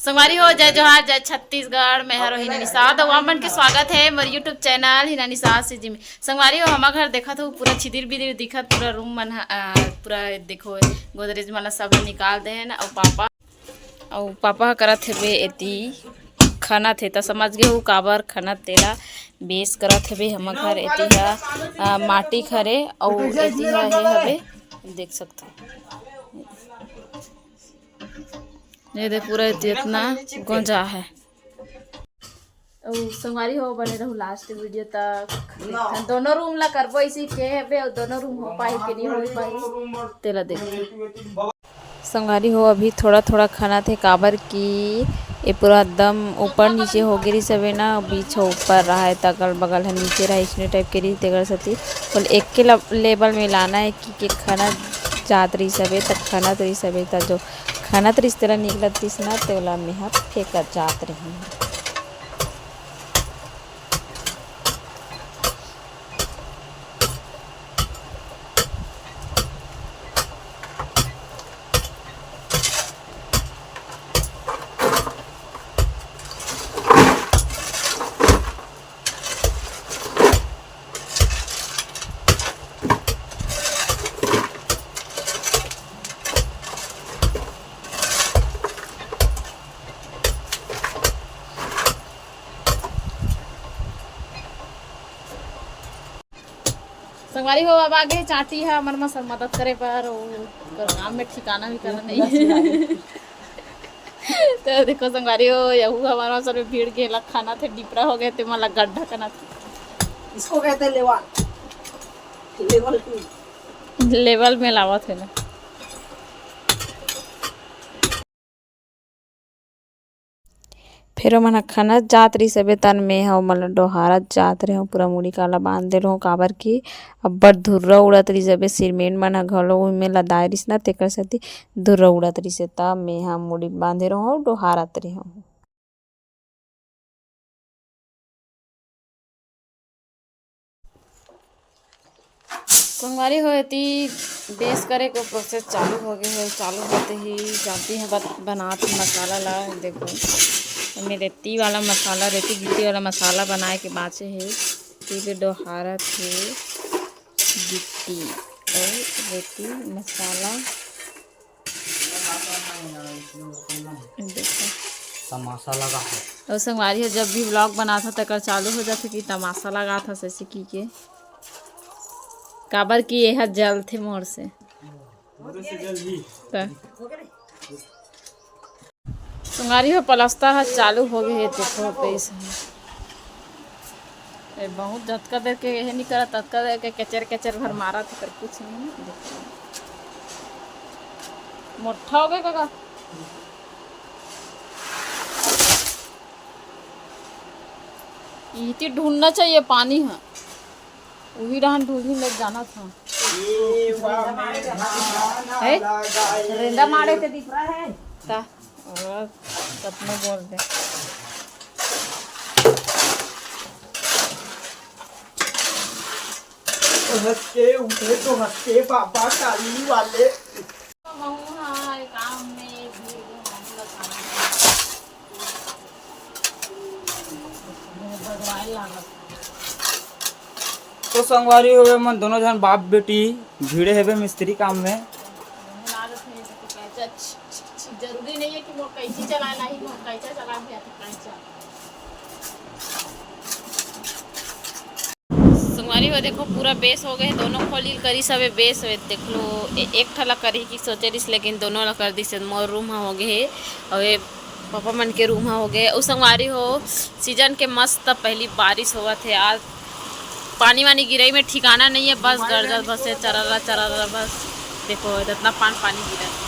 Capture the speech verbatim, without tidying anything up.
संगवारी हो, जय जोहार, जय छत्तीसगढ़। मैं हरो हिना निषाद, अउ आप मन के स्वागत हे मोर YouTube channel Hina Nishad CG में। संगवारी हो, हमर घर देखत हो, पूरा छिदिर बिदिर दिखत, पूरा रूम मन ह, अ, पूरा देखो, गोदरेज मन ला सब निकाल दे हे ना। अउ पापा, अउ पापा ह करत हेबे एती खनत हे, त समझ गे हो काबर खनत तेला बेस करत हेबे। हमर घर एती ह, अ, माटी खरे, अउ एती ह हे हवे, देख सकथो। ये देख, पूरा एती एतना गोंजा हे। अउ संगवारी हो, बने रहू लास्ट वीडियो तक। देखथन दोनों रूम ला करबो इसी के हेबे, अउ दोनों रूम हो पाही कि नहीं हो पाही, तेला देखथन। संगवारी हो, अभी थोड़ा थोड़ा खनत हे, काबर कि ए पूरा एकदम ऊपर नीचे हो गे रिहिस हवे ना, बीच ह ऊपर रहा हे, त अगल बगल ह नीचे रहा, इसने टाइप के रही, तेकर सेती बोले एके ल-, लेवल में लाना हे कि, कि खनत जात रहिस हवे, त खनत रहिस हवे, त जो खनत रहिस तेला निकलत रहिस ना, तेला मेहा फेंकत जात रही। संगवारी हो, अब आगे चाची ह हमर मन सब मदद करे बर, अउ ओकर काम में ठिकाना विकाना नहीं हे। तो देखो संगवारी हो, यहू हमर मन सब भीड़ के ला खनत हे, डिपरा हो गे, ते मन ला गड्ढा खनत हे। इसको कहते हैं लेवल, लेवल टू। लेवल में लावत हे ना। फेर ओमन ह खनत जात रिहिस हवे, तन में ह ओमन ल डोहारत जात रेहेंव, पूरा मुड़ी काला बांध दे रेहेंव, काबर कि अब्बड़ धुर्रा उड़त रिहिस हवे, सिरमेंट मन ह घलो उही में लदाय रिहिस ना, तेकर सेती धुर्रा उड़त रिहिस हे, त में ह मुड़ी बांधे रेहेंव, डोहारत रेहेंव। संगवारी हो, एती बेस करे के प्रोसेस चालू हो गे हे। चालू होते ही जानती है बत-, बनात ही मसाला ला। देखो, एमे रेती वाला मसाला, रेती गिट्टी वाला मसाला बनाए के बांचे हे। तिल डोहारत हे गिट्टी अउ रेती मसाला। देखो। तमाशा लगा है। अउ संगवारी हो, जब भी व्लॉग बनात हो, तेकर चालू हो जाथे कि तमाशा लगात हस, ऐसे की के। काबर कि एहा जलथे मोर से। त। संगवारी हो, पलस्तर ह चालू हो गे हे, देखो, बेस हे। ए, बहुत जतका देर के एहे नहीं करत, ततका देर के केचर केचर भर मारत हे, पर कुछ नहीं हे। मोट्ठा हो गे काका। इहती ढूंढना चाहिए पानी ह। उही डहन ढूंढी ले जाना था। ए, वाह, मैं है? रेंदा मारे के दिख रहा है। ता, और सपने बोल दे। हंस के उठे तो हंस के बाबा काली वाले। तो संगवारी होवे मन दोनों झन बाप बेटी भिड़े हेबे मिस्त्री काम में। जरूरी नहीं है कि मोर कैंची चलाए, नहीं मोर कैंचा चला भी आथे, कैंचा। संगवारी हो, देखो, पूरा बेस हो गए हे, दोनों खोली करी सबे बेस हवे। देख लो, ए-, एक ठला करही कि सोचे रिस, लेकिन दोनों ला कर दिस। मोर रूम ह हो गए हे, अउ ये पापा मन के रूम ह हो गए। अउ संगवारी हो, सीजन के मस्त पहली बारिश होवत हे। आज पानी वानी गिरई में ठिकाना नहीं है, बस गरजत बस हे, चररा चररा बस। देखो, इतना पान पानी गिरा।